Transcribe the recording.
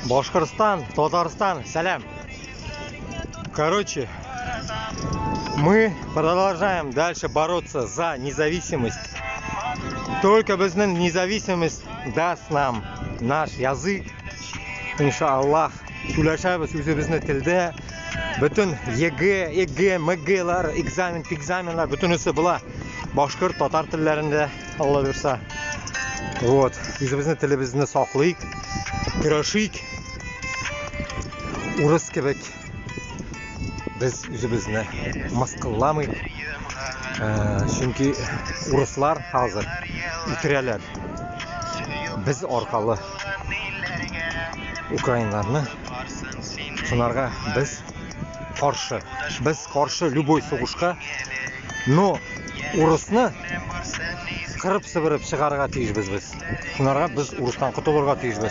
Башкортстан, Татарстан, сәлам. Короче, мы продолжаем дальше бороться за независимость. Только безнең независимость даст нам наш язык. Иншаллах, сөйләшәбез үзебезнең телдә. Бөтен ЕГЭ, ЕГЭ, МГлар, экзамен, экзаменлар, бөтенесе була. Башкорт, татар телләрендә, Алла бирса. Вот, үзебезнең телебезне саклыйк, көрәшик. Урыс кебек без үзебезне мыскылламыйк. Э, чөнки урыслар хәзер үтерәләр. Без аркалы украиннарны. Шунарга без каршы. Без каршы любой сугышка. Но урысны кырып сыбырып чыгарырга тиешбез без. Шунарга без урыстан котылырга тиешбез.